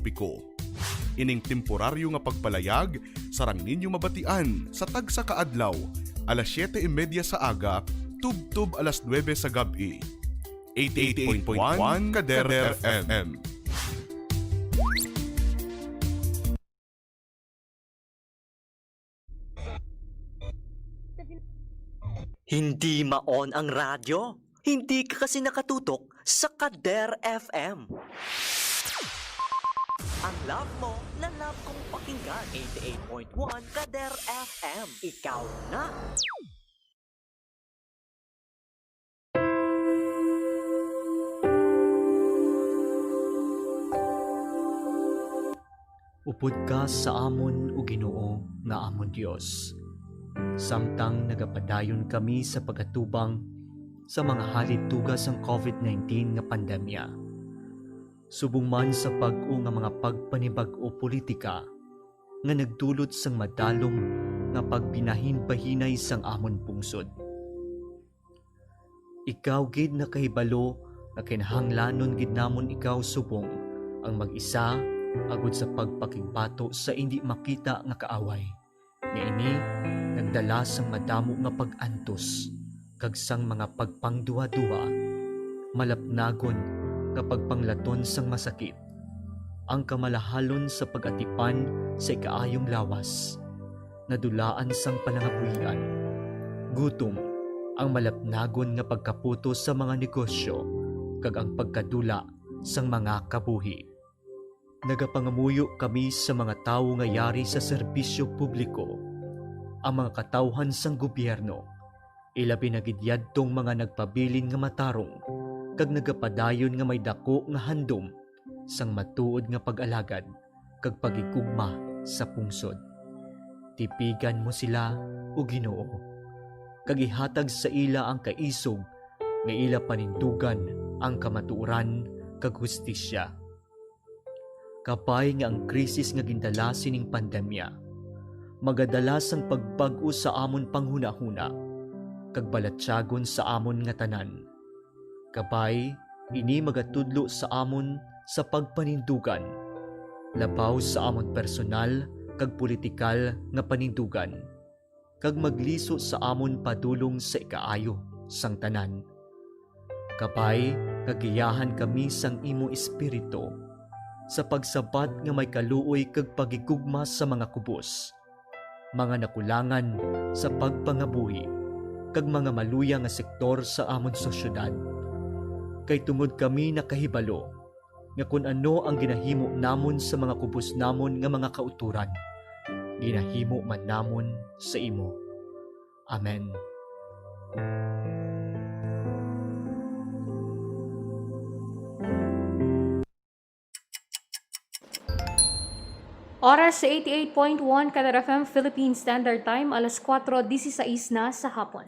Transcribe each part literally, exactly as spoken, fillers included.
Pico. Ining temporaryo nga pagpalayag sarang ninyo mabatian sa tagsa ka adlaw, alas siyete y media sa aga tubtob alas nuebe sa gab-i. Eighty-eight point one Kader F M. Hindi ma-on ang radyo? Hindi ka kasi nakatutok sa Kader F M. Ang love mo na love kong pakinggan, eighty-eight point one Kader F M. Ikaw na! Upod ka sa amon, O Ginoo, nga amon Dios, samtang nagapadayon kami sa pag-atubang sa mga halituga sang covid nineteen nga pandemya. Subong man sa bag-o nga mga pagpanibag-o politika nga nagdulot sang madalom nga pagbinahinbahinay sang amon pungsod. Ikaw gid nakahibalo nga kinahanglanon gid namon ikaw subong ang mag-isa agod sa pagpakigbato sa indi makita nga kaaway, nga ini nagdala sang madamo nga pag-antos kag sang mga pagpangduhaduha, malapnagon nga pagpanglaton sang masakit, ang kamalahalon sa pag-atipan sa ikaayong lawas, nadulaan sang palangabuhian, gutom, ang malapnagon nga pagkaputos sa mga negosyo, kag ang pagkadula sang mga kabuhi. Nagapangamuyo kami sa mga tawo nga yari sa serbisyo publiko, ang mga katawhan sang gobyerno, ilabi na gid yadtong mga nagpabilin nga matarong kag nagapadayon nga may daku nga handom sang matuod nga pag-alagad kag paghigugma sa pungsod. Tipigan mo sila, O Ginoo, kag ihatag sa ila ang kaisog nga ila panindugan ang kamatuoran kag hustisya. Kabay nga ang krisis nga gindala sining pandemya magadala sang pagbag-o sa amon panghunahuna kag balatyagon sa amon nga tanan. Kabay, ini magatudlo sa amon sa pagpanindugan, labaw sa amon personal kag politikal nga panindugan, kag magliso sa amon padulong sa ikaayo sang tanan. Kabay nga giyahan kami sang imo Espiritu sa pagsabat nga may kaluoy kag paghigugma sa mga kubos, mga nakulangan sa pagpangabuhi, kag mga maluya nga sektor sa amon sosyedad. Kay tungod kami nakahibalo nga kon ano ang ginahimo namon sa mga kubos namon nga mga kautoran, ginahimo man namon sa imo. Amen. Oras sa eighty-eight point one Kadar F M Philippine Standard Time, alas kuwatro dieciséis na sa hapon.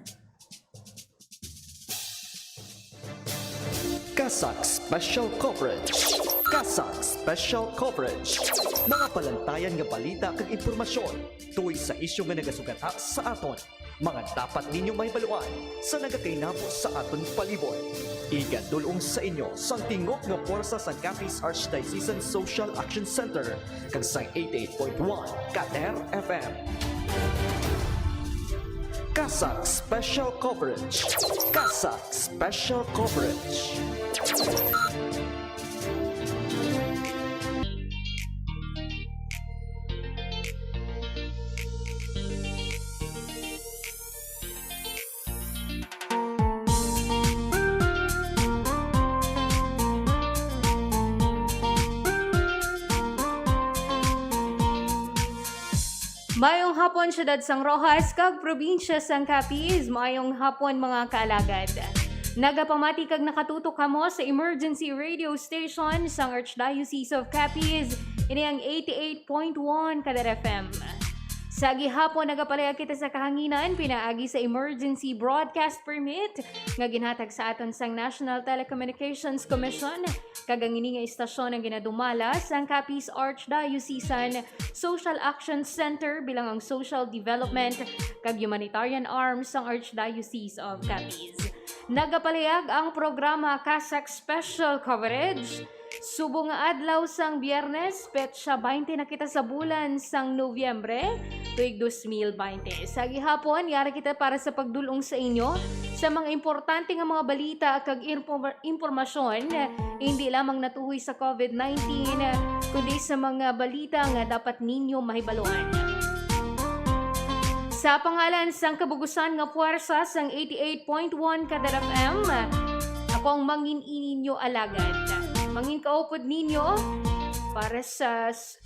CASAC Special Coverage. CASAC Special Coverage. Mga palantayan nga balita kag impormasyon tungod sa isyu nga nagasugata sa aton. Mga dapat ninyo mahibaluan sa nagakainabo sa aton palibot. Igadul-ong sa inyo sang tingog nga pwersa sang Capiz Archdiocesan Social Action Center kag sang eighty-eight point one Kader F M. CASAC Special Coverage. CASAC Special Coverage. Mayong hapon, siyudad sang Roxas kag probinsya sang Capiz. Mayong hapon, mga kaalagad. Nagapamati kag nakatutok kamo sa emergency radio station sang Archdiocese of Capiz. Ini ang eighty-eight point one Kadar F M. Sa gihapon, nagapalayag kita sa kahanginan pinaagi sa emergency broadcast permit nga ginhatag sa aton sang National Telecommunications Commission, kag ang ini nga istasyon ang ginadumala sang Capiz Archdiocesan Social Action Center bilang ang Social Development kag Humanitarian Arm sang Archdiocese of Capiz. Nagapalayag ang programa CASAC Special Coverage Subong nga adlaw sang Biyernes, petsa baynte na kita sa bulan sang Nobyembre, tuig dos mil baynte. Sa gihapon, yari kita para sa pagdul-ong sa inyo sa mga importante nga mga balita kag informa-, impormasyon, hindi lamang natuhoy sa covid nineteen, kundi sa mga balita nga dapat ninyo mahibaluan. Sa pangalan sang kabugusan nga puwersa sang eighty-eight point one Kadar F M, ako ang mangin-, ininyo alagad. Mangin kaupod ninyo para sa s-,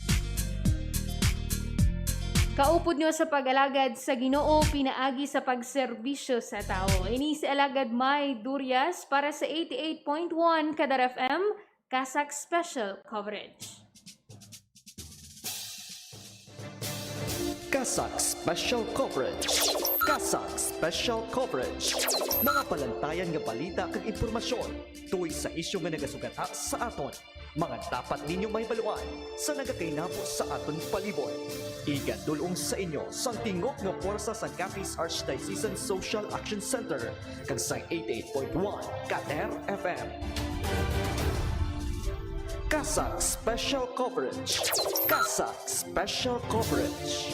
kaupod nyo sa pag-alagad sa Ginoo pinaagi sa pagserbisyo sa tawo. Ini si Alagad May Durias para sa eighty-eight point one Kadar F M, CASAC Special Coverage. CASAC Special Coverage. CASAC Special Coverage. Mga palantayan nga balita kag impormasyon tuig sa isyu nga nagasugata sa aton. Mga dapat ninyo mahibaluan sa nagakainabo sa aton palibot. Igadul-ong sa inyo sang tingog nga puwersa sang Capiz Archdiocesan Social Action Center kag sang eighty-eight point one Kader F M. CASAC Special Coverage. CASAC Special Coverage.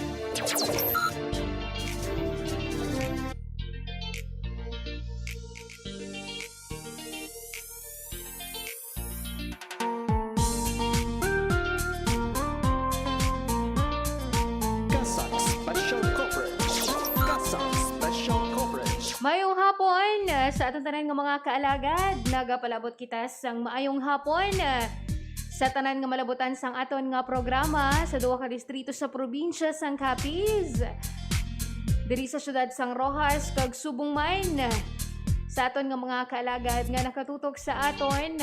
CASAC Special Coverage. CASAC Special Coverage. Mayong hapon, ah, sa aton tanan nga mga kaalagad. Nagapalabot kita sang maayong hapon, ah, sa tanan nga malabutan sang aton nga programa sa duha ka distrito sa probinsya sang Capiz, diri sa siyudad sang Roxas kag subong man sa aton nga mga kaalagad nga nakatutok sa aton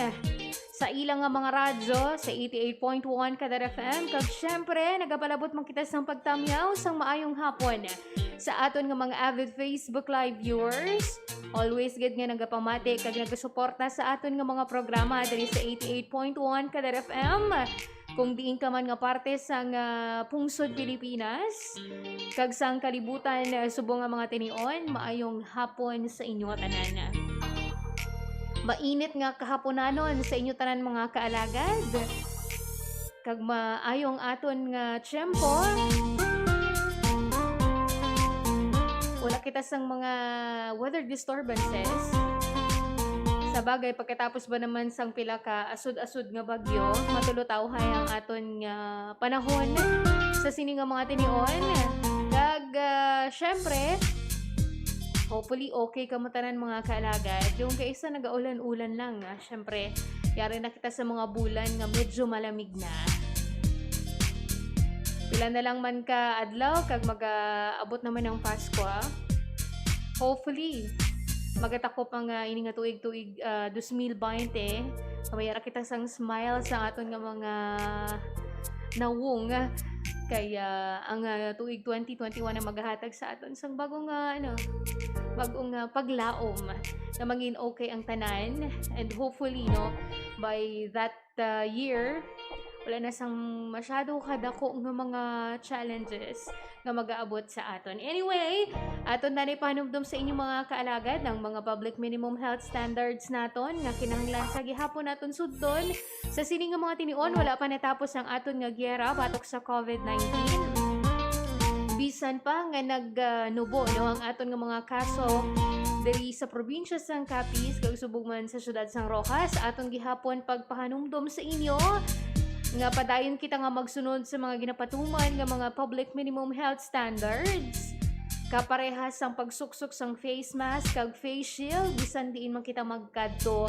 sa ila nga mga radyo sa eighty-eight point one Kadar F M, kag syempre nagapalabot man kita sang pagtamyaw sang maayong hapon sa aton nga mga avid Facebook Live viewers. Always gid nga nagapamati kag nagasuporta sa aton nga mga programa diri sa eighty-eight point one Kadar F M. Kung diin ka man nga parte sang, ah, pungsod Pilipinas, kag sang kalibutan, ah, subong nga mga tinion, maayong hapon sa inyo tanan. Mainit nga kahaponanon sa inyo tanan, mga kaalagad. Kag maayo ang aton nga tiyempo. Wala kita sang mga weather disturbances. Sa bagay, pagkatapos ba naman sang pila ka asud-asud nga bagyo, matulutawhay ang aton nga panahon sa sini nga mga tinion. Kag, ah, syempre, hopefully okay kamo tanan, mga kaalagad. Yung kaisa nagaulan-ulan lang, ah, syempre, yari na kita sa mga bulan nga medyo malamig na. Pila na lang man ka adlaw kag mag-aabot naman ang Pasko. Hopefully, magatakop ang, ah, ini nga tuig, tuig, ah, dos mil baynte. Kamay ra kita sang smile sa aton nga mga nawong. Kaya ang, ah, tuig twenty twenty-one ang maghahatag sa aton sang bagong, ah, ano, bagong, ah, paglaom na mangin okay ang tanan. And hopefully, no, by that, ah, year, wala na sang masyado kadako nga mga challenges nga mag-aabot sa aton. Anyway, aton na ni pahanumdom sa inyong mga kaalagad ang mga public minimum health standards naton nga kinahanglan sa gihapon naton sudton. Sa sini nga mga tinion, wala pa natapos ang aton nga giyera batok sa covid nineteen. Bisan pa nga nag, ah, nubo, no, ang aton nga mga kaso diri sa probinsya sang Capiz kag subong man sa siyudad sang Roxas, aton gihapon pagpahanumdom sa inyo nga padayon kita nga magsunod sa mga ginapatuman nga mga public minimum health standards, kaparehas sang pagsuksok sang face mask kag face shield bisan diin man kita magkadto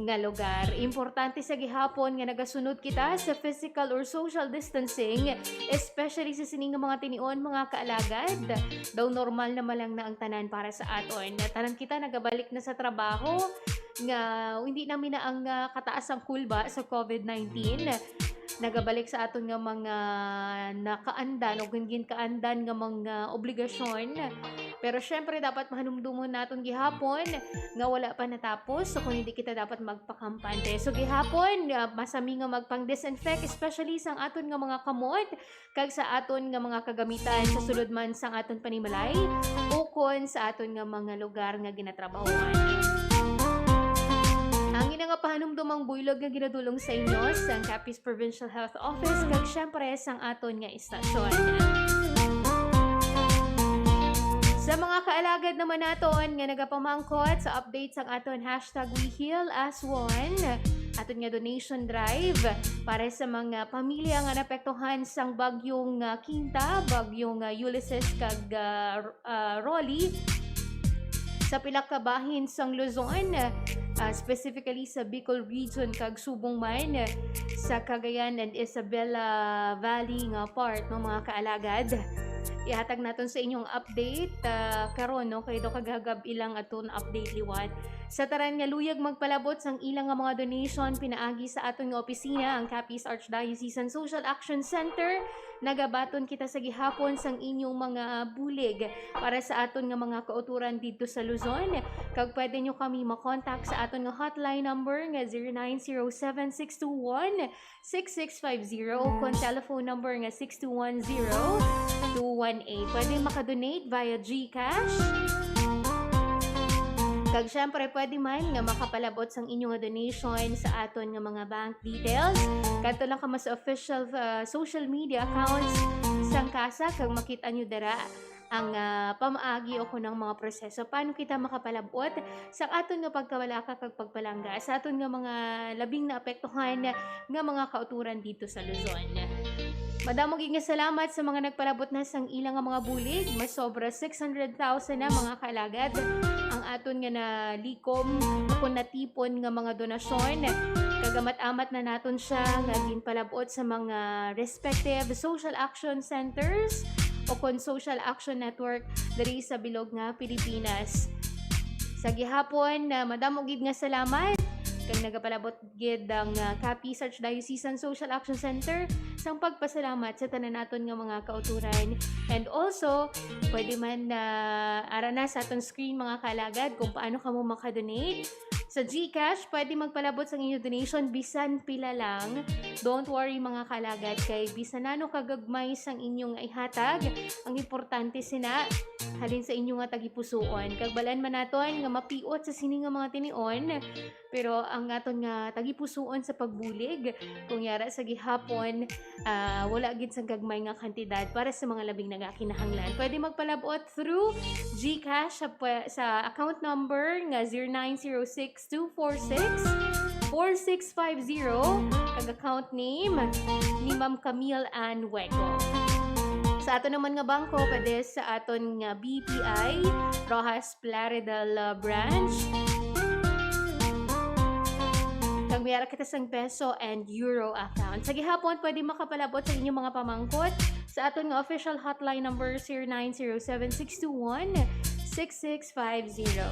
nga lugar. Importante sa gihapon nga nagasunod kita sa physical or social distancing, especially sa sini nga mga tinion, mga kaalagad. Daw normal na man lang na ang tanan para sa aton. Tanan kita nagabalik na sa trabaho nga hindi namin na ang, ah, kataas ang kulba sa covid nineteen. Nagabalik sa aton nga mga nakaandan o ginkaandan nga mga obligasyon. Pero syempre, dapat mahanumdomon naton gihapon nga wala pa natapos, so kung hindi kita dapat magpakampante. So gihapon, ah, masami nga magpang-disinfect, especially sang aton nga mga kamot, kag sa aton nga mga kagamitan sa sulod man sang aton panimalay, ukon sa aton nga mga lugar nga ginatrabahoan. Ang Nga pahanumdom ang buylog nga ginadulong sa inyo sang Capiz Provincial Health Office kag siyempre sang aton nga istasyon. Sa mga kaalagad naman naton nga nagapamangkot sa update sang aton hashtag We Heal as One, aton nga donation drive para sa mga pamilya nga naapektuhan sang bagyong, ah, Quinta, bagyong, ah, Ulysses kag, ah, ah, Rolly sa pila ka bahin sang Luzon, ah, specifically sa Bicol Region kag subong man sa Cagayan and Isabela Valley nga part, no, mga kaalagad. Ihatag naton sa inyong update, ah, karon, no, kay daw kagagab ilang aton update liwat. Sa tanan nga luyag magpalabot sang ila nga mga donation pinaagi sa aton nga opisina, ang Capiz Archdiocesan Social Action Center, nagabaton kita sa gihapon sang inyong mga bulig para sa aton nga mga kauturan didto sa Luzon, kag pwede nyo kami makontak sa aton nga hotline number nga zero nine zero seven six two one six six five zero o kon telephone number nga six two one zero two one eight. Pwede makadonate via GCash. Kag syempre, pwede man nga makapalabot sang inyo nga donation sa aton nga mga bank details. Kadto lang kamo sa official, ah, social media accounts sang CASAC kag makita nyo dira ang, ah, pamaagi o kon ang mga proseso paano kita makapalabot sa aton nga pagkabalaka kag pagpalangga sa aton nga mga labing naapektuhan nga mga kauturan didto sa Luzon. Madamo gid nga salamat sa mga nagpalabot na sang ila nga mga bulig. Mas sobra six hundred thousand na, mga kaalagad, ang aton nga nalikom o kon natipon nga mga donasyon. Kagamat-amat na naton siya nga ginpalabot sa mga respective social action centers o kon social action network diri sa bilog nga Pilipinas. Sa gihapon, ah, madamo gid nga salamat kag nagapalabot gid ang, ah, Capiz Archdiocesan Social Action Center sang pagpasalamat sa tanan naton nga mga kauturan. And also, pwede man na ara na sa aton screen, mga kaalagad, kung paano kamo makadonate. Sa GCash, pwede magpalabot sang inyo donation bisan pila lang. Don't worry, mga kaalagad, kay bisan nano kagagmay sang inyong ihatag, ang importante sina halin sa inyo nga tagipusuon. Kag balan man naton nga mapiot sa sini nga mga tinion, pero ang aton nga tagipusuon sa pagbulig, kung yara sa gihapon, ah, wala gid sang gagmay nga kantidad para sa mga labing nagakinahanglan. Pwede magpalabot through GCash sa pwe-, sa account number nga zero nine zero six two four six four six five zero, kag account name ni Ma'am Camille Ann Hueco. Sa aton naman nga bangko, pwede sa aton nga BPI, Roxas Plaridel, uh, branch. Kag may ara kita sang peso and euro account. Sa gihapon, pwede makapalabot sa inyong mga pamangkot sa aton nga official hotline number, zero nine zero seven six two one six six five zero.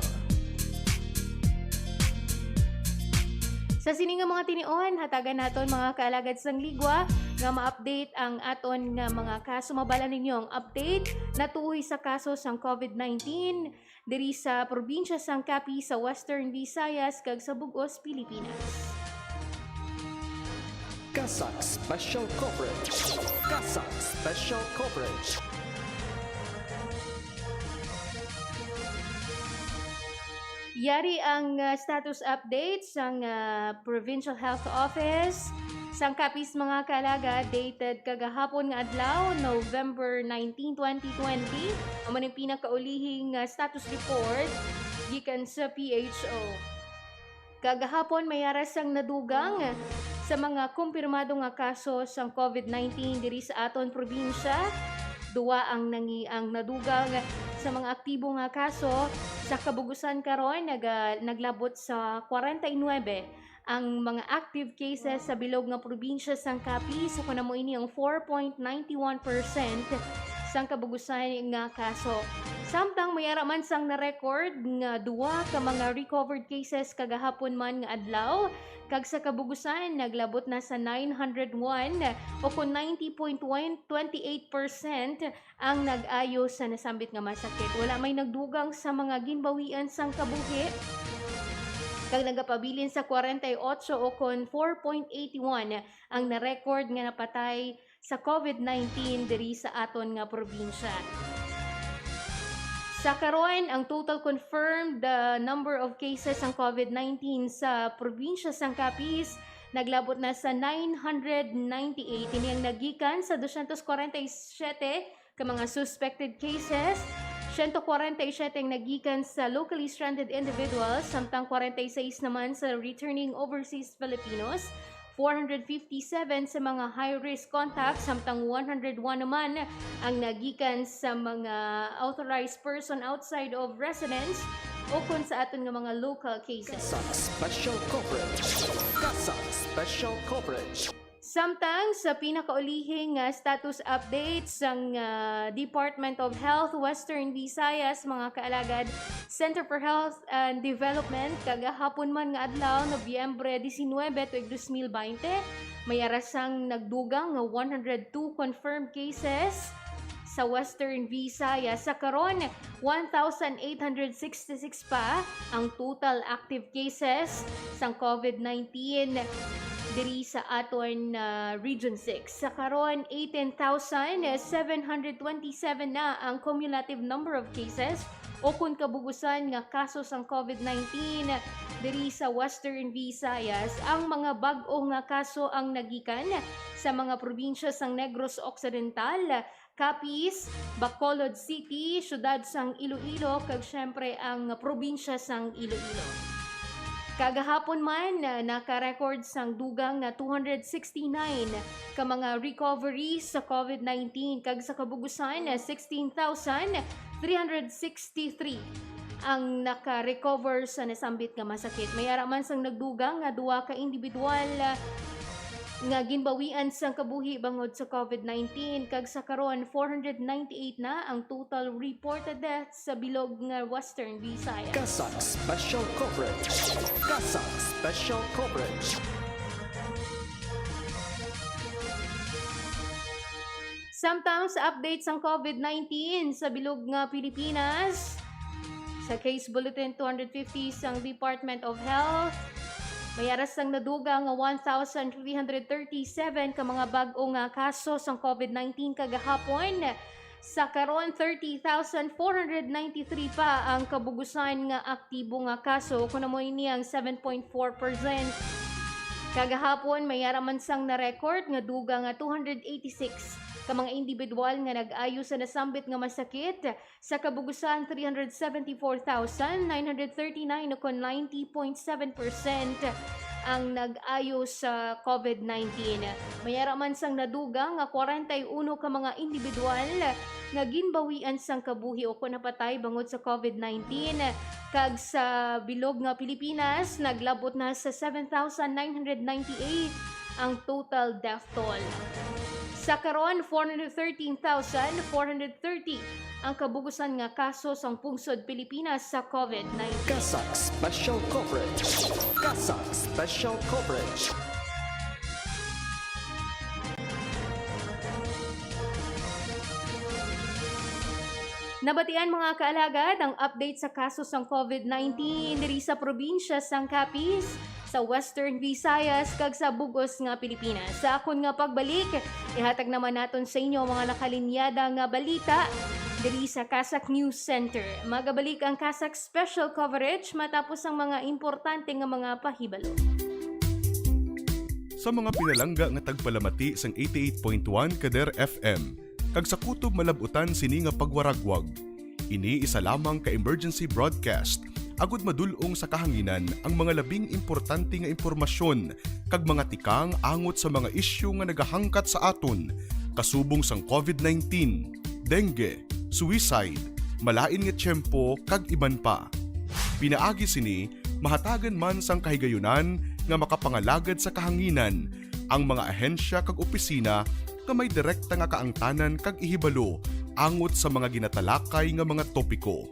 Sa sini nga mga tinion, hatagan naton, mga kaalagad sang Ligwa, nga ma-update ang aton nga mga kaso. Mabal-an ninyo ang update natuoy sa kaso sang COVID nineteen diri sa probinsya sang Capiz, sa Western Visayas, kag sa bug-os Pilipinas. CASAC Special Coverage. CASAC Special Coverage. Yari ang, ah, status update sang, ah, Provincial Health Office sang Capiz, mga kaalagad, dated kagahapon nga adlaw, November nineteen, twenty twenty. Amo ning pinakaulihing, ah, status report gikan sa P H O. Kagahapon, may ara sang nadugang sa mga kumpirmado nga kaso sang COVID nineteen diri sa aton probinsya. Duwa ang nangi-, ang nadugang sa mga aktibo nga kaso. Sa kabug-usan karon, naga-, naglabot sa kwarenta y nuebe ang mga active cases sa bilog nga probinsya sang Capiz, kon amo ini ang four point nine one percent sang kabug-usan nga kaso. Samtang may ara man sang na-record nga duwa ka mga recovered cases kagahapon man nga adlaw, kag sa kabug-usan naglabot na sa nine hundred one, o kon ninety point one twenty eight percent ang nag-ayo sa nasambit nga masakit. Wala may nagdugang sa mga ginbawian sang kabuhi, kag nagapabilin sa kwarenta y otso, o kon four point eight one, ang na-record nga napatay sa COVID nineteen diri sa aton nga probinsya. Sa karon, ang total confirmed, uh, number of cases sang COVID nineteen sa probinsya sang Capiz naglabot na sa nine hundred ninety-eight. Ini ang nagikan sa dosyentos kwarenta y siyete ka mga suspected cases. Siyento kwarenta y siyete ang nagikan sa locally stranded individuals, samtang kwarenta y seis naman sa returning overseas Filipinos, four hundred fifty-seven sa mga high-risk contacts, samtang one hundred one naman ang nagikan sa mga authorized person outside of residence o kon sa aton nga mga local cases. CASAC Special Coverage. CASAC Special Coverage. Samtang sa pinakaulihi nga status update sang, ah, Department of Health Western Visayas, mga kaalagad, Center for Health and Development, kagahapon man nga adlaw, Nobyembre disinwebe, tuig dos mil baynte, may ara sang nagdugang nga one hundred two confirmed cases sa Western Visayas. Sa karon, one thousand eight hundred sixty-six pa ang total active cases sang COVID nineteen diri sa aton, ah, Region six. Sa karon, eighteen thousand seven hundred twenty-seven na ang cumulative number of cases o kon kabugusan nga kaso sang COVID nineteen diri sa Western Visayas. Ang mga bag-o nga kaso ang nagikan sa mga probinsya sang Negros Occidental, Capiz, Bacolod City, siyudad sang Iloilo, kag siyempre ang probinsya sang Iloilo. Kagahapon man, ah, naka-record sang dugang nga two hundred sixty-nine ka mga recoveries sa COVID nineteen, kag sa kabugusan, ah, sixteen thousand three hundred sixty-three ang naka-recover sa nasambit nga masakit. May ara man sang nagdugang nga duha ka individual, ah, nga ginbawian sang kabuhi bangod sa COVID nineteen, kag sa karon, four hundred ninety-eight na ang total reported deaths sa bilog nga Western Visayas. CASAC Special Coverage. CASAC Special Coverage. Samtang sa update sang COVID nineteen sa bilog nga Pilipinas, sa Case Bulletin two hundred fifty sang Department of Health, may ara sang nadugang nga one thousand three hundred thirty-seven ka mga bag-o nga kaso sang COVID nineteen kagahapon. Sa karon, thirty thousand four hundred ninety-three pa ang kabugusan nga aktibo nga kaso, kon amo ini ang seven point four percent. Kagahapon, may ara man sang na-record nga dugang nga two hundred eighty-six ka mga individual nga nag-ayo sa nasambit nga masakit. Sa kabugusan, three hundred seventy-four thousand nine hundred thirty-nine, o kon ninety point seven percent, ang nag-ayo sa COVID nineteen. May ara man sang nadugang nga kwarenta y uno ka mga individual nga ginbawian sang kabuhi o kon napatay bangod sa COVID nineteen. Kag sa bilog nga Pilipinas, naglabot na sa seven thousand nine hundred ninety-eight ang total death toll. Sa karon, four hundred thirteen thousand four hundred thirty ang kabugusan nga kaso sang pungsod Pilipinas sa COVID nineteen. CASAC Special Coverage. CASAC Special Coverage. Nabatian, mga kaalagad, ang update sa kaso sang COVID nineteen diri sa probinsya sang Capiz, sa Western Visayas, kag sa bug-os nga Pilipinas. Sa akon nga pagbalik, ihatag naman naton sa inyo ang mga nakalinyada nga balita diri sa CASAC News Center. Magabalik ang CASAC Special Coverage matapos ang mga importante nga mga pahibalo. Sa mga pinalangga nga tagpalamati sang eighty-eight point one Kader F M, kag sa kutob malab-utan sini nga pagwaragwag, ini isa lamang ka emergency broadcast, agud madul-ong sa kahanginan ang mga labing importante nga impormasyon kag mga tikang angot sa mga isyu nga nagahangkat sa aton, kasubong sang COVID nineteen, dengue, suicide, malain nga tiyempo, kag iban pa. Pinaagi sini, mahatagan man sang kahigayunan nga makapangalagad sa kahanginan ang mga ahensya kag opisina nga may direkta nga kaangtanan kag ihibalo angot sa mga ginatalakay nga mga topiko.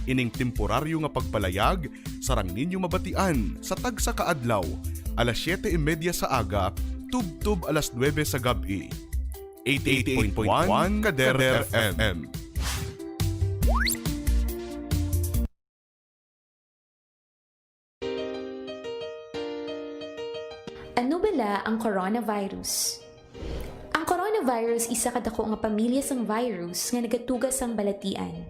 Ining temporaryo nga pagpalayag sarang ninyo mabatian sa tagsa ka adlaw, alas siyete y media sa aga tubtob alas nuwebe sa gab-i. Eighty-eight point one Kader F M. Ano bala ang coronavirus? Ang coronavirus isa ka dako nga pamilya sang virus nga nagatuga sang balatian.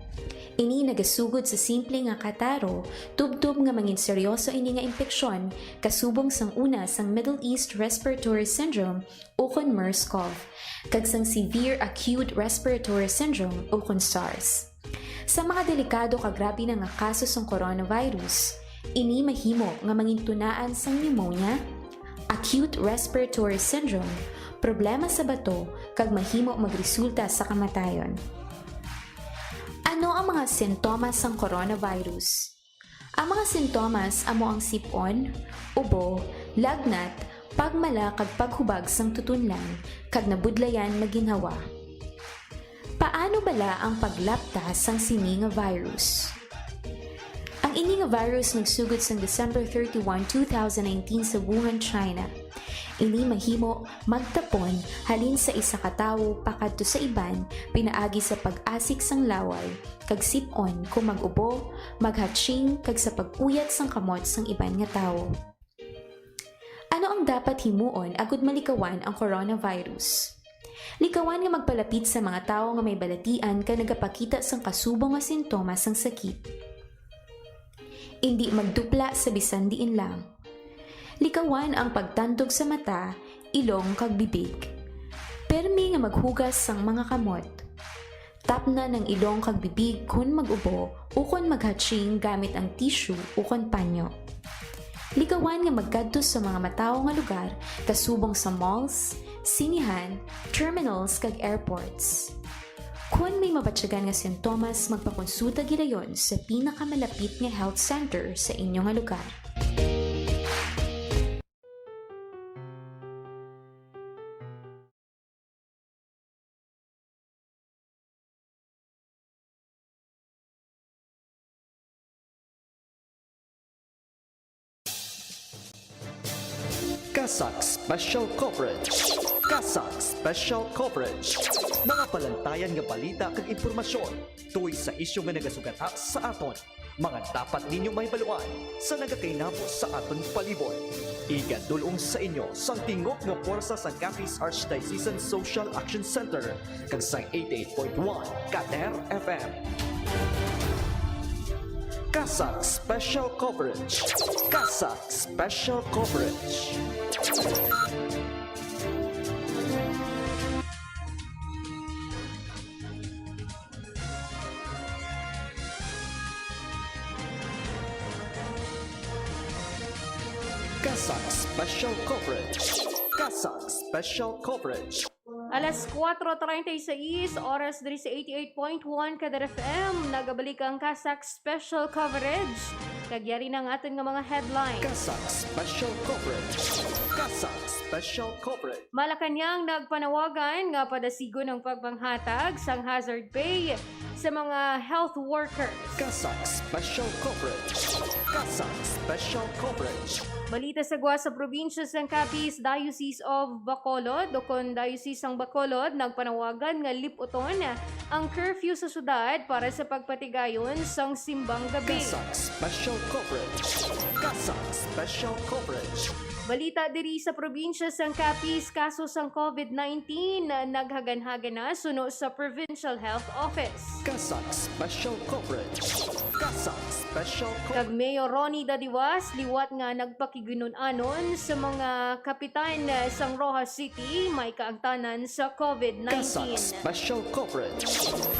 Ini nagasugod sa simple nga kataro, tubtob nga mangin seryoso ini nga impeksyon, kasubong sang una sang Middle East Respiratory Syndrome ukon MERS-CoV, kag sang Severe Acute Respiratory Syndrome ukon SARS. Sa mga delikado kag grabe na nga kaso sang coronavirus, ini mahimo nga mangin tunaan sang pneumonia, acute respiratory syndrome, problema sa bato, kag mahimo magresulta sa kamatayon. Ano ang mga sintomas sang coronavirus? Ang mga sintomas amo ang sip-on, ubo, lagnat, pagmala kag paghubag sang tutunlan, kag nabudlayan nga ginhawa. Paano bala ang paglapta sang sini nga virus? Ang ini nga virus nagsugod sang December thirty-one, two thousand nineteen sa Wuhan, China. Ini mahimo magtapon halin sa isa ka tawo pakadto sa iban pinaagi sa pag-asik sang laway, kag sip-on kon mag-ubo, maghatching, kag sa pag-uyat sang kamot sang iban nga tawo. Ano ang dapat himuon agud malikawan ang coronavirus? Likawan nga magpalapit sa mga tawo nga may balatian kag nagapakita sang kasubong nga sintomas sang sakit. Indi magdupla sa bisan diin lang. Likawan ang pagtandog sa mata, ilong, kag bibig. Permi nga maghugas sang mga kamot. Tapna ang ilong kag bibig kon mag-ubo ukon maghatching gamit ang tissue ukon panyo. Likawan nga magkadto sa mga matawo nga lugar, kasubong sa malls, sinehan, terminals, kag airports. Kon may mabatyagan nga sintomas, magpakonsulta gilayon sa pinakamalapit nga health center sa inyo nga lugar. CASAC Special Coverage. CASAC Special Coverage. Mga palantayan nga balita kag impormasyon tungod sa isyu nga nagasugata sa aton. Mga dapat ninyo mahibaluan sa nagakainabo sa aton palibot. Igadul-ong sa inyo sang tingog nga pwersa sang Capiz Archdiocesan Social Action Center kag sang eighty-eight point one Kader F M. CASAC Special Coverage. CASAC Special Coverage. CASAC Special Coverage. CASAC Special Coverage. Alas kuwatro treinta y seis, oras diri sa eighty-eight point one Kader F M. Nagabalik ang CASAC Special Coverage. Kag yari na ang aton nga mga headlines. CASAC Special Coverage. CASAC Special Coverage. Malacañang nagpanawagan nga padasigon ang pagpanghatag sang hazard pay sa mga health workers. CASAC Special Coverage. CASAC Special Coverage. Balita sa gwa sa probinsya sang Capiz, Diocese of Bacolod, ukon Diocese sang Bacolod, nagpanawagan nga lip-uton ang curfew sa syudad para sa pagpatigayon sang simbang gabi. CASAC Special Coverage. CASAC Special Coverage. Balita diri sa probinsya sang Capiz, kaso sang COVID nineteen naghaganhagan na suno sa Provincial Health Office. CASAC Special Coverage. CASAC Special Coverage. Kag Mayor Ronnie Dadiwas liwat nga nagpakigunun-anon sa mga kapitan sang Roxas City may kaangtanan sa COVID nineteen. CASAC Special Coverage.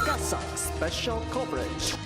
CASAC Special Coverage.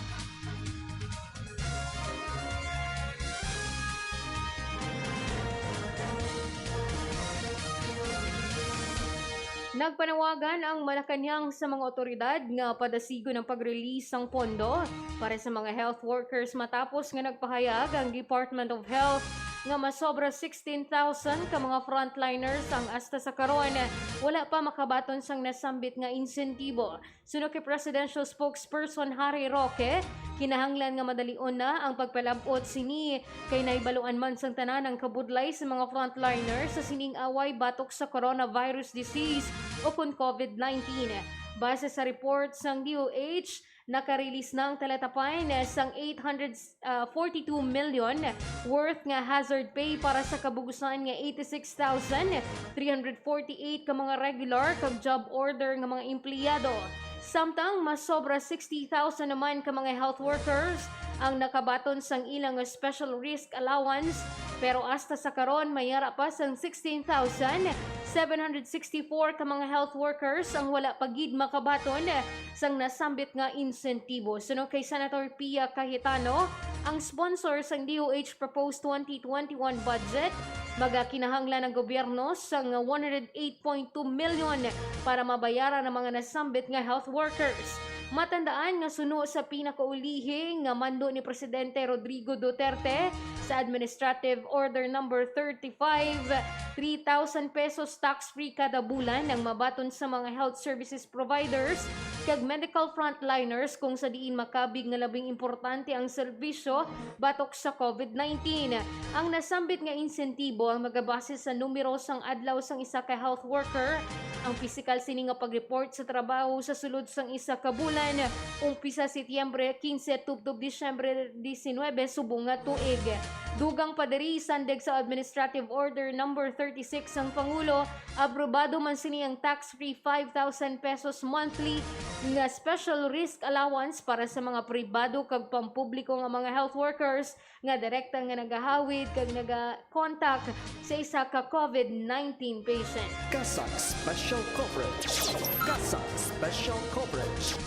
Nagpanawagan ang Malacañang sa mga otoridad nga padasigon ang pag-release sang pondo para sa mga health workers matapos nga nagpahayag ang Department of Health nga masobra sixteen thousand ka mga frontliners ang hasta sa karon wala pa makabaton sang nasambit nga insentibo. Suno kay Presidential Spokesperson Harry Roque, kinahanglan nga madalion na ang pagpalab-ot sini kay nahibaluan man sang tanan ang kabudlay sa mga frontliner sa sining away batok sa coronavirus disease o kon COVID nineteen. Base sa report sang D O H, naka-release na ang talatapay sang eight hundred, ah, forty-two million worth nga hazard pay para sa kabugusan nga eighty-six thousand three hundred forty-eight ka mga regular kag job order nga mga empleyado. Samtang mas sobra sixty thousand naman ka mga health workers ang nakabaton sang ilang special risk allowance, pero hasta sa karon may yara pa sang sixteen thousand seven hundred sixty-four ka mga health workers ang wala pa gid makabaton sang nasambit nga insentibo. Suno kay Senator Pia Cayetano, ang sponsor sang D O H proposed twenty twenty-one budget, magakinahanglan ang gobyerno sang one hundred eight point two million para mabayaran ang mga nasambit nga health workers. Matandaan nga suno sa pinakaulihi nga mando ni Presidente Rodrigo Duterte sa Administrative Order Number thirty-five, three thousand pesos tax-free kada bulan ang mabaton sa mga health services providers kag medical frontliners, kung sa diin makabig nga labing importante ang serbisyo batok sa COVID nineteen. Ang nasambit nga insentibo ang magabase sa numero sang adlaw sang isa ka health worker. Ang pisikal sini nga pag-report sa trabaho sa sulod sang isa ka bulan, umpisa Setyembre quince tubtob Disyembre diecinuebe subong nga tuig. Dugang pa diri, sandig sa Administrative Order Number thirty-six sang Pangulo, aprobado man sini ang tax-free five thousand pesos monthly nga special risk allowance para sa mga pribado kag pampubliko nga mga health workers nga direkta nga nagahawid kag nagakontak sa isa ka COVID nineteen patient. CASAC Special Coverage. CASAC Special Coverage.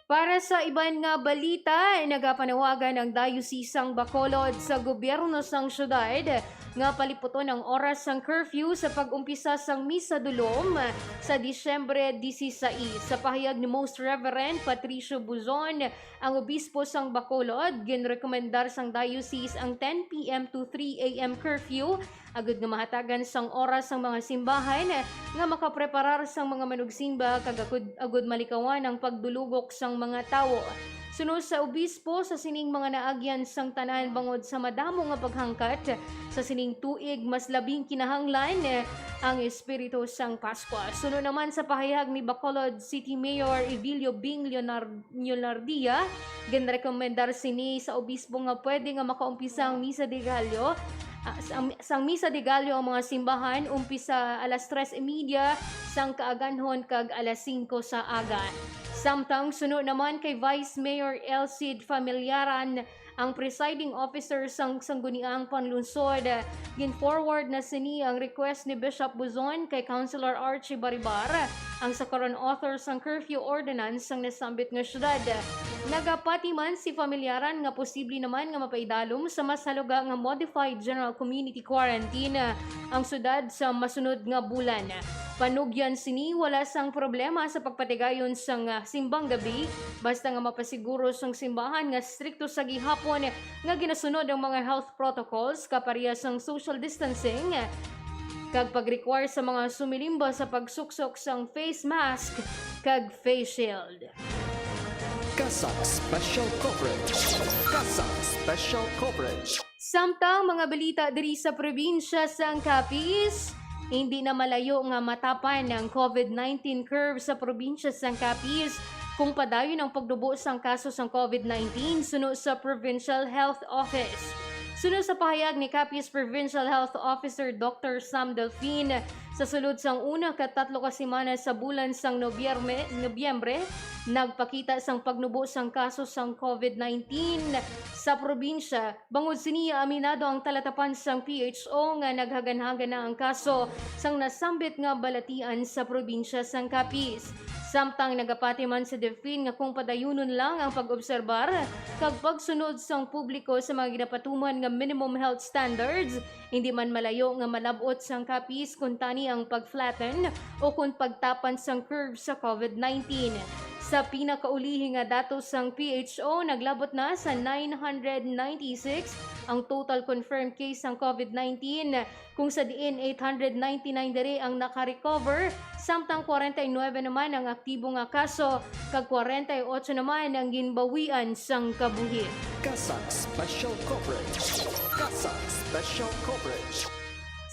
Para sa iban nga balita, nagapanawagan ang Diocese sang Bacolod sa gobyerno sang syudad nga paliputon ang oras sang curfew sa pag-umpisa sang Misa Dulom sa Disyembre dieciséis. Sa pahayag ni Most Reverend Patricio Buzon, ang obispo sang Bacolod, ginrekomendar sang diocese ang ten P M to three A M curfew agud nga mahatagan sang oras ang mga simbahan nga makapreparar sang mga manugsimba kag agud, agud malikawan ang pagdulugok sang mga tawo. Suno sa obispo, sa sining mga naagyan sang tanan bangod sa madamo nga paghangkat sa sining tuig, mas labing kinahanglan ang espiritu sang Paskwa. Suno naman sa pahayag ni Bacolod City Mayor Evilio Bing Leonar-, Leonardia, ginrekomendar sini sa obispo nga pwede nga makaumpisa ang Misa de Gallo, ah, sang, sang Misa de Gallo ang mga simbahan umpisa alas tres y media sang kaaganhon kag alas singko sa aga. Samtang suno naman kay Vice Mayor Elcid Familiaran, ang presiding officer sang Sangguniang Panlungsod, gin-forward na sini ang request ni Bishop Buzon kay Councilor Archie Baribar, ang sa karon author sang curfew ordinance sang nasambit nga syudad. Nagapati man si Familiaran nga posible naman nga mapaidalom sa mas haluga nga modified general community quarantine ang syudad sa masunod nga bulan. Panugyan sini, wala sang problema sa pagpatigayon sang, ah, simbang gabi, basta nga mapasiguro sang simbahan nga strikto sa gihapon nga ginasunod ang mga health protocols, kaparehas sang social distancing, kag pag-require sa mga sumilimba sa pagsuksok sang face mask kag face shield. CASAC Special Coverage. CASAC Special Coverage. Samtang mga balita diri sa probinsya sang Capiz, hindi na malayo nga matapan ang COVID nineteen curve sa probinsya sang Capiz kung padayon ang pagnubo sang kaso sang COVID nineteen, suno sa Provincial Health Office. Suno sa pahayag ni Capiz Provincial Health Officer Doctor Sam Delfin, sa sulod sang una ka tatlo ka semana sa bulan sang Nobyerme-, Nobyembre, nagpakita sang pagnubo sang kaso sang COVID nineteen sa probinsya. Bangod sini, aminado ang talatapan sang P H O nga naghaganhagan na ang kaso sang nasambit nga balatian sa probinsya sang Capiz. Samtang nagapati man si Delfin nga kung padayunon lang ang pag-obserbar kag pagsunod sang publiko sa mga ginapatuman nga minimum health standards, hindi man malayo nga malab-ot sang Capiz kuntani ang pag-flatten o kon pagtapan sang curve sa COVID nineteen. Sa pinakaulihi nga datos sang P H O, naglabot na sa nine hundred ninety-six ang total confirmed case sang COVID nineteen, kung sa diin eight hundred ninety-nine diri ang naka-recover, samtang kwarenta y nuebe naman ang aktibo nga kaso, kag kwarenta y otso naman ang ginbawian sang kabuhi. CASAC Special Coverage. CASAC Special Coverage.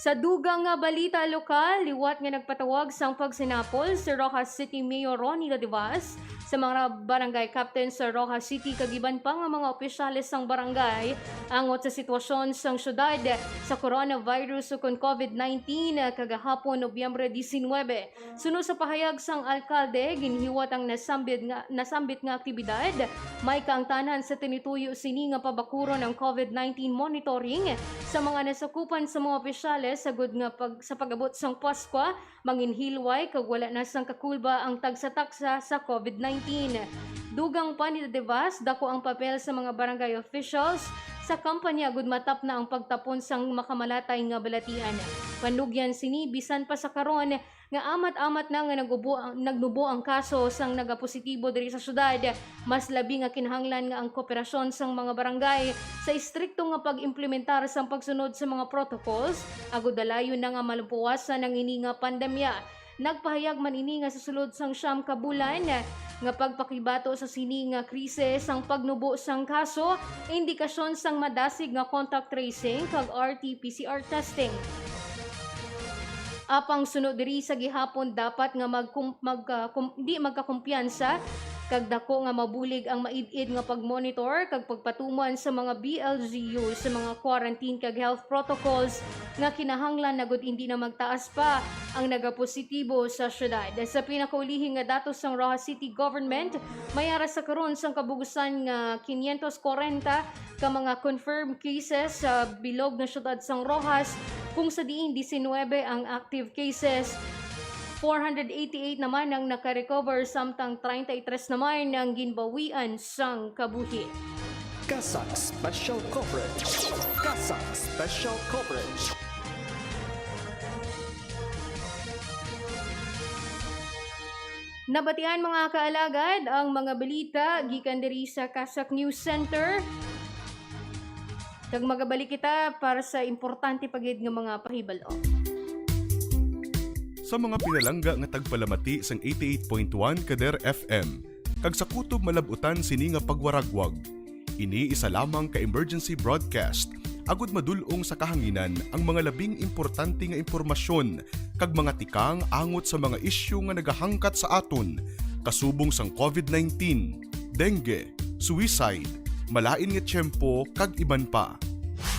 Sa dugang nga balita lokal, liwat nga nagpatawag sang pagsinapol si Roxas City Mayor Ronnie Ladivas sa mga barangay captain sa Roxas City kag iban pa nga mga opisyales sang barangay angot sa sitwasyon sang syudad sa coronavirus ukon COVID nineteen kagahapon, Nobyembre diecinuebe. Suno sa pahayag sang alkalde, ginhiwat ang nasambit nga, nasambit nga aktibidad. May kaangtanan sa tinituyo sini nga pabakuron ang COVID nineteen monitoring sa mga nasakupan sa mga opisyales agud nga pag, sa pag-abot sang Paskwa, manginhilway kag wala na sang kakulba ang tagsa-tagsa sa COVID nineteen. Dugang pa ni Dadevas, dako ang papel sa mga barangay officials sa kampanya agud matapna ang pagtapon sang makamalatay nga balatian. Panugyan sini, bisan pa sa karon nga amat-amat na nga nag-ubo ang, nagnubo ang kaso sang nagapositibo diri sa syudad, mas labi nga kinahanglan nga ang kooperasyon sang mga barangay sa istrikto nga pag-implementar sang pagsunod sa mga protocols, agud dalayon na nga malupuwasan ang ini nga pandemya. Nagpahayag man ini nga sa sulod sang siyam ka bulan nga pagpakibato sa sini nga krisis ang pagnubo sang kaso, indikasyon sang madasig nga contact tracing kag R T P C R testing. Apang suno diri sa gihapon, dapat nga magkum-, magka-, kum-, di magkakumpiyansa kag dako nga mabulig ang maid-id nga pagmonitor kag pagpatuman sa mga B L G U sa mga quarantine kag health protocols nga kinahanglan, agud indi na magtaas pa ang nagapositibo sa syudad. Sa pinakaulihi nga datos sang Roxas City Government, may ara sa karon sang kabugusan nga quinientos kwarenta ka mga confirmed cases sa bilog nga syudad sang Roxas, kung sa diin diecinuebe ang active cases, four hundred eighty-eight naman ang naka-recover, samtang treinta y tres naman ang ginbawian sang kabuhi. CASAC Special Coverage. CASAC Special Coverage. Nabatian, mga kaalagad, ang mga balita gikan diri sa CASAC News Center. Kag magabalik kita para sa importante pa gid nga mga pahibalo. Sa mga pinalangga nga tagpalamati sang eighty-eight point one Kader F M, kag sa kutob malab-utan sini nga pagwaragwag, ini isa lamang ka emergency broadcast, agud madul-ong sa kahanginan ang mga labing importante nga impormasyon kag mga tikang angot sa mga isyu nga nagahangkat sa aton, kasubong sang COVID nineteen, dengue, suicide, malain nga tiyempo, kag iban pa.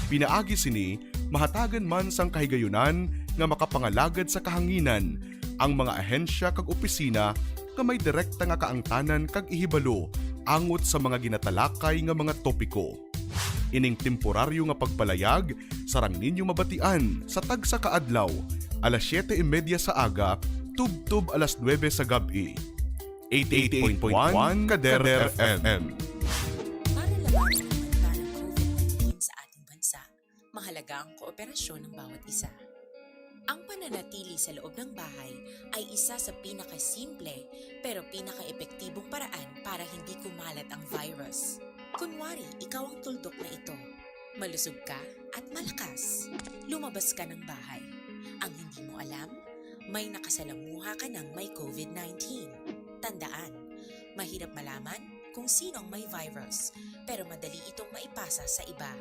Pinaagi sini, mahatagan man sang kahigayunan nga makapangalagad sa kahanginan ang mga ahensya kag opisina nga may direkta nga kaangtanan kag ihibalo angot sa mga ginatalakay nga mga topiko. Ining temporaryo nga pagpalayag sarang ninyo mabatian sa tagsa ka adlaw, alas siyete y media sa aga tubtob alas nuebe sa gab-i. Eighty-eight point one Kader F M. Para labanan ang banta ng COVID nineteen sa ating bansa, mahalaga ang kooperasyon ng bawat isa. Ang pananatili sa loob ng bahay ay isa sa pinakasimple pero pinakaepektibong paraan para hindi kumalat ang virus. Kunwari, ikaw ang tuldok na ito. Malusog ka at malakas. Lumabas ka ng bahay. Ang hindi mo alam, may nakasalamuha ka ng may COVID nineteen. Tandaan, mahirap malaman kung sino ang may virus, pero madali itong maipasa sa iba.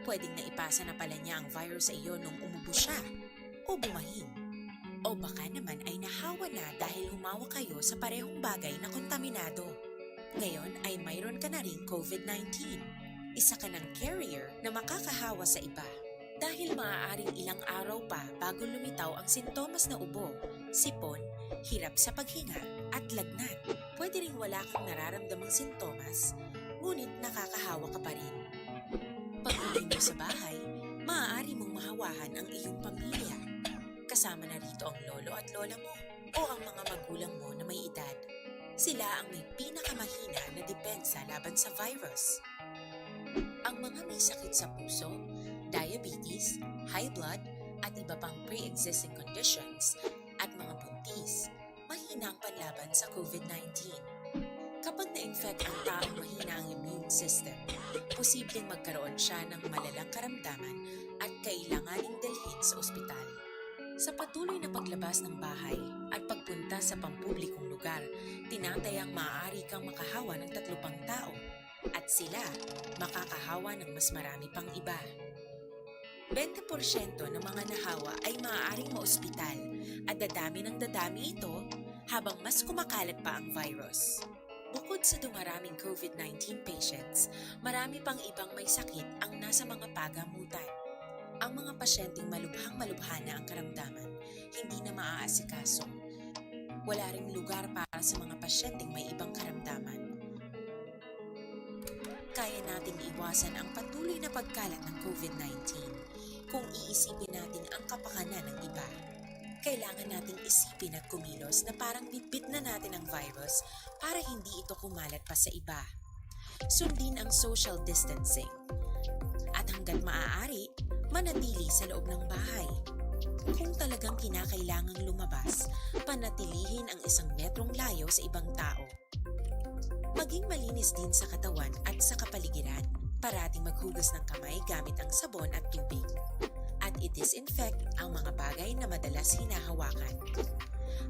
Pwedeng naipasa na pala niya ang virus sa iyo nung umubo siya o bumahing. O baka naman ay nahawa na dahil humawak kayo sa parehong bagay na kontaminado. Ngayon ay mayroon ka na ring COVID nineteen. Isa ka ng carrier na makakahawa sa iba. Dahil maaaring ilang araw pa bago lumitaw ang sintomas na ubo, sipon, hirap sa paghinga, at lagnat. Pwede ring wala kang nararamdamang sintomas, ngunit nakakahawa ka pa rin. Pag-uwi mo sa bahay, maaari mong mahawahan ang iyong pamilya. Kasama na rito ang lolo at lola mo o ang mga magulang mo na may edad. Sila ang may pinakamahina na depensa laban sa virus. Ang mga may sakit sa puso, diabetes, high blood, at iba pang pre-existing conditions, at mga buntis, mahina ang panlaban sa COVID nineteen. Kapag na-infect ang taong mahina ang immune system, posibleng magkaroon siya ng malalang karamdaman at kailanganing dalhin sa ospital. Sa patuloy na paglabas ng bahay at pagpunta sa pampublikong lugar, tinatayang maaari kang makahawa ng tatlo pang tao at sila makakahawa ng mas marami pang iba. Twenty porsyento ng mga nahawa ay maaaring maospital at dadami ng dadami ito habang mas kumakalat pa ang virus. Bukod sa dumaraming COVID nineteen patients, marami pang ibang may sakit ang nasa mga pagamutan. Ang mga pasyenteng malubhang-malubha na ang karamdaman, hindi na maaasikaso. Wala ring lugar para sa mga pasyenteng may ibang karamdaman. Kaya nating iwasan ang patuloy na pagkalat ng COVID nineteen kung iisipin natin ang kapakanan ng iba. Kailangan nating isipin at kumilos na parang bitbit na natin ang virus para hindi ito kumalat pa sa iba. Sundin ang social distancing. At hanggat maaari, manatili sa loob ng bahay. Kung talagang kinakailangang lumabas, panatilihin ang isang metrong layo sa ibang tao. Maging malinis din sa katawan at sa kapaligiran. Parating maghugas ng kamay gamit ang sabon at tubig. At i-disinfect ang mga bagay na madalas hinahawakan.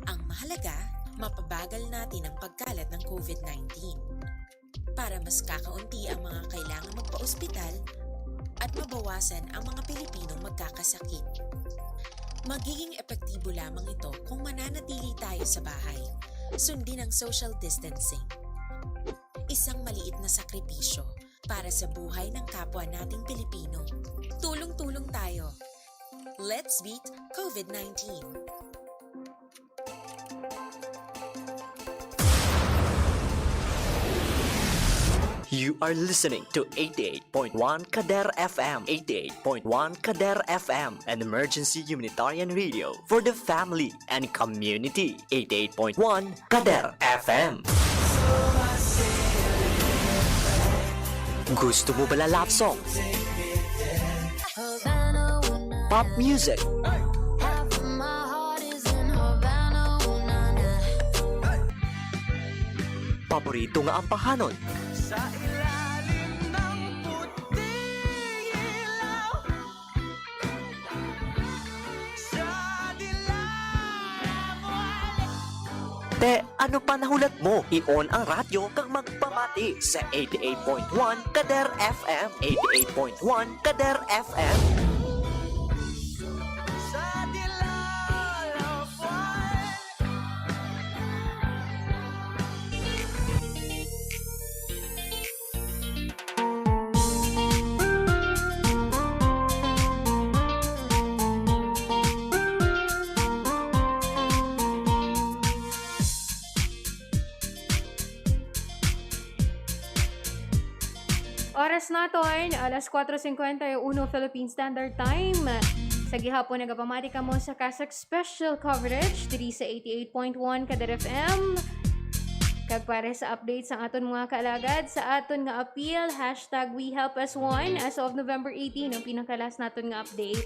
Ang mahalaga, mapabagal natin ang pagkalat ng COVID nineteen para mas kakaunti ang mga kailangang magpa-ospital at mabawasan ang mga Pilipinong magkakasakit. Magiging epektibo lamang ito kung mananatili tayo sa bahay. Sundin ang social distancing. Isang maliit na sakripisyo para sa buhay ng kapwa nating Pilipino. Tulong-tulong tayo. Let's beat COVID nineteen. You are listening to eighty-eight point one Kader F M. eighty-eight point one Kader F M, an emergency humanitarian radio for the family and community. eighty-eight point one Kader F M. Gusto mo ba la love song? Pop music? Paborito nga ampahanon? Sa ilalim ng puting ilaw, sa dilaw. Te, ano pa nahulat mo? I-on ang radyo kag magpamati sa eighty-eight point one Kader F M. eighty-eight point one Kader F M. Sa dilaw. Oras naton, alas kuwatro cincuenta y uno Philippine Standard Time. Sa gihapon, nagapamati kamo sa CASAC Special Coverage diri sa eighty-eight point one Kader F M. Kag para sa update sa aton mga kaalagad, sa aton nga appeal, hashtag We Help As One, as of November eighteen, ang pinakalas naton nga update.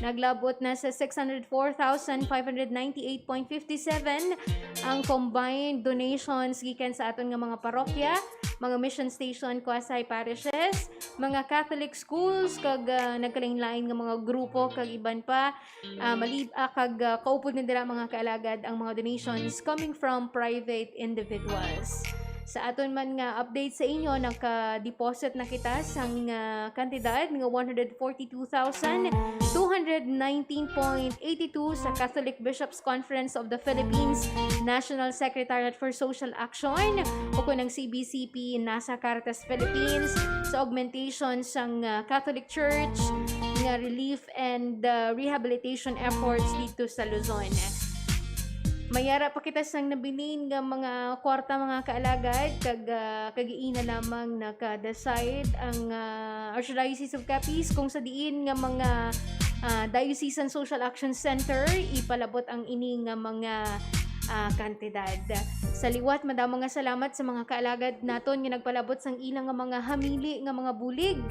Naglabot na sa six hundred four thousand five hundred ninety-eight point fifty seven ang combined donations gikan sa aton nga mga parokya, mga mission station, quasi parishes, mga Catholic schools, kag, ah, nagkalain-lain nga mga grupo kag iban pa. Ah, malib-, ah, kag, ah, kaupod na dira, mga kaalagad, ang mga donations coming from private individuals. Sa aton man nga update sa inyo, naka-deposit na kita sang, ah, kantidad nga one hundred forty-two thousand two hundred nineteen point eight two sa Catholic Bishops Conference of the Philippines National Secretariat for Social Action, o kon ang C B C P NASA Caritas Philippines, sa augmentation sang, ah, Catholic Church nga relief and, ah, rehabilitation efforts didto sa Luzon. May ara pa kita sang nabilin nga mga kwarta, mga kaalagad, kag, ah, kag-iina lamang naka-decide ang, ah, Archdiocese of Capiz kung sa diin nga mga, ah, Diocesan Social Action Center ipalabot ang ini nga mga, ah, kantidad. Sa liwat, madamo nga salamat sa mga kaalagad naton nga nagpalabot sang ila nga mga hamili nga mga bulig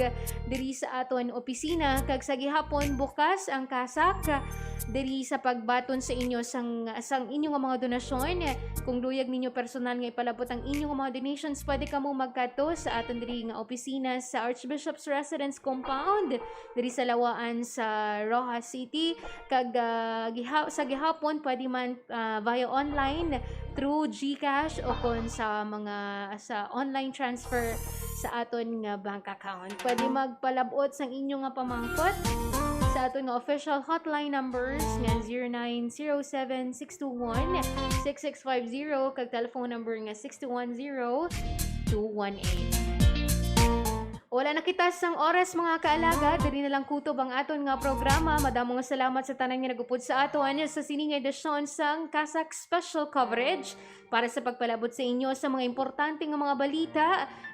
diri sa aton opisina, kag sa gihapon bukas ang CASAC diri sa pagbaton sa inyo sang, sang inyo nga mga donasyon. Kung luyag ninyo personal nga ipalabot ang inyo nga mga donations, pwede kamo magkadto sa aton diri nga opisina sa Archbishop's Residence Compound diri sa Lawaan sa Roxas City, kag, ah, giha-, sa gihapon pwede man, ah, via online through GCash o kon sa mga, sa online transfer sa aton nga bank account. Pwede magpalabot sang inyo nga pamangkot sa aton nga official hotline numbers nga zero nine zero seven six two one six six five zero kag telephone number nga six two one zero two one eight. Wala na kita sang oras, mga kaalagad. Diri na lang kutob ang aton nga programa. Madamo nga salamat sa tanan nga nagupod sa aton sa sini nga edisyon sang CASAC Special Coverage para sa pagpalabot sa inyo sa mga importante nga mga balita,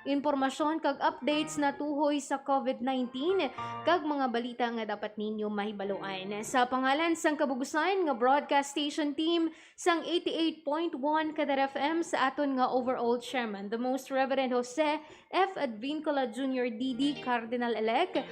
impormasyon kag updates natuhoy sa COVID nineteen kag mga balita nga dapat ninyo mahibaluan. Sa pangalan sang kabugusan nga broadcast station team sang eighty-eight point one Kadar F M, sa aton nga overall chairman, the Most Reverend Jose F. Advincula Junior D D, Cardinal-elect,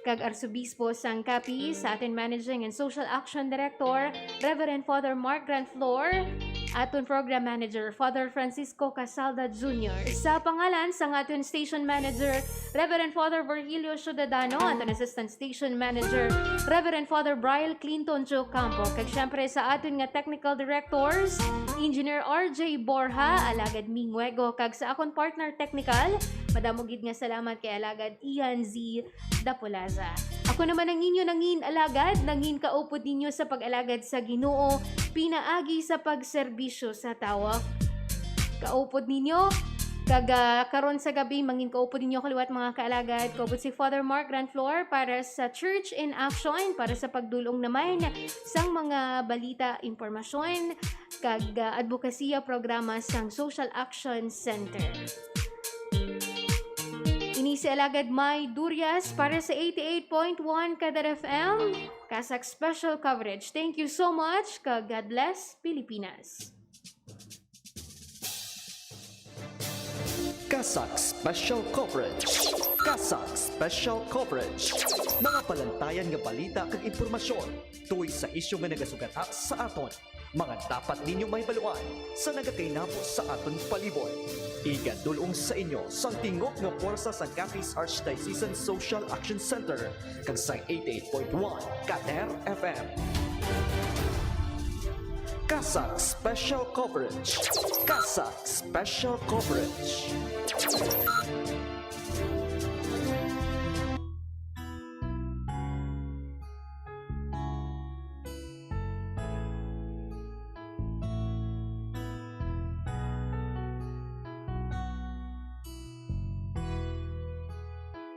kag Arsobispo sang Capiz, sa aton Managing and Social Action Director, Reverend Father Mark Grant Flor, aton Program Manager, Father Francisco Casalda Junior. Sa pangalan sang aton Station Manager, Reverend Father Virgilio Ciudadano, aton Assistant Station Manager, Reverend Father Brian Clinton Ocampo, kag syempre sa aton nga Technical Directors, Engineer R J Borja, Alagad Minguego, kag sa akon partner technical, madamo gid nga salamat kay Alagad Ian Z Dapulaza. Ako naman ang inyo nangin alagad, nangin kaupod ninyo sa pag-alagad sa Ginoo, pinaagi sa pagserbisyo sa tawo. Kaupod ninyo, kag, ah, karon sa gabi, mangin kaupod ninyo kaliwat, mga kaalagad. Kaupod si Father Mark Grant Flor para sa Church in Action, para sa pagdulong naman sang mga balita, impormasyon, kag, ah, advokasya programa sang Social Action Center. Ini si Alagad May Durias para sa eighty-eight point one Kadar F M, CASAC Special Coverage. Thank you so much, kag God bless Pilipinas. CASAC Special Coverage. CASAC Special Coverage. Mga palantayan nga balita kag impormasyon tuhoy sa isyu nga nagasugata sa aton. Mga dapat ninyo mahibaluan sa nagakainabo sa aton palibot. Igadulong sa inyo sang tingog nga pwersa sang Capiz Archdiocesan Social Action Center kag sang eighty-eight point one Kader F M. CASAC Special Coverage. CASAC Special Coverage.